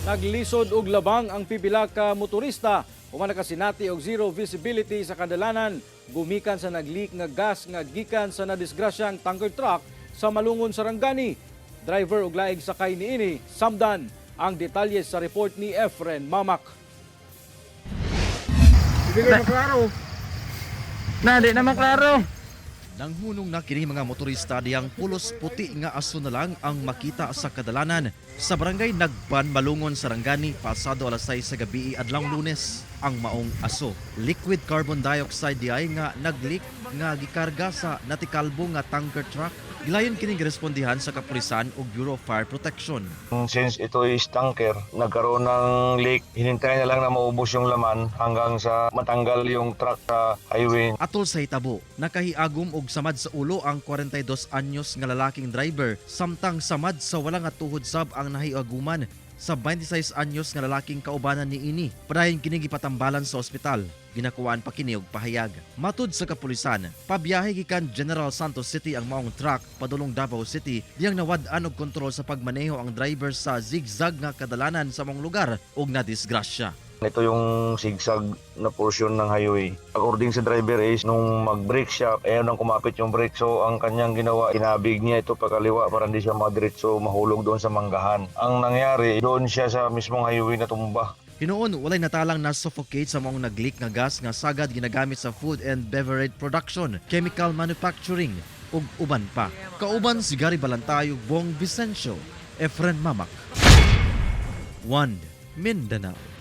Naglisod og labang ang pipila ka motorista human nakasinati og zero visibility sa kadalanan gumikan sa nag-leak nga gas nga gikan sa nadisgrasyang tanker truck sa Malungon, Sarangani. Driver ug laing sakay niini samdan. Ang detalye sa report ni Efren Mamak. Na, di naman klaro. Nanghunong na kini mga motorista diyang pulos puti nga aso na lang ang makita sa kadalanan sa Barangay Nagban, Malungon, Sarangani pasado alas 6 sa gabi adlawng Lunes. Ang maong aso, liquid carbon dioxide diay nga nag-leak nga gikarga sa natikalbo nga tanker truck. Gilayon kining girespondihan sa kapulisan ug Bureau of Fire Protection. Since ito is tanker, nagkaroon ng leak, hinintay na lang na maubos yung laman hanggang sa matanggal yung truck sa highway. Atol sa hitabo, nakahiagom og samad sa ulo ang 42 anyos nga lalaking driver, samtang samad sa wala nga tuhod sab ang nahiaguman sa 26 anyos nga lalaking kaubanan niini. Padayon kini gipatambalan sa ospital. Ginakuhaan pa kini og pahayag. Matud sa kapulisan, pabiyahe gikan General Santos City ang maong truck padulong Davao City diyang nawad-an og kontrol sa pagmaneho ang driver sa zigzag nga kadalanan sa maong lugar ug nadisgrasya. Ito yung zigzag na portion ng highway. According sa driver is, nung mag-brake siya, ayaw nang kumapit yung brake. So, ang kanyang ginawa, inabig niya ito pakaliwa para hindi siya madiretso mahulog doon sa manggahan. Ang nangyari, doon siya sa mismong highway na tumba. Hinuon, walay natalang na-suffocate sa maong nag-leak nga gas nga sagad ginagamit sa food and beverage production, chemical manufacturing, ug uban pa. Kauban si Gary Balantay ug Bong Vicencio, Efren Mamak. 1 Mindanao.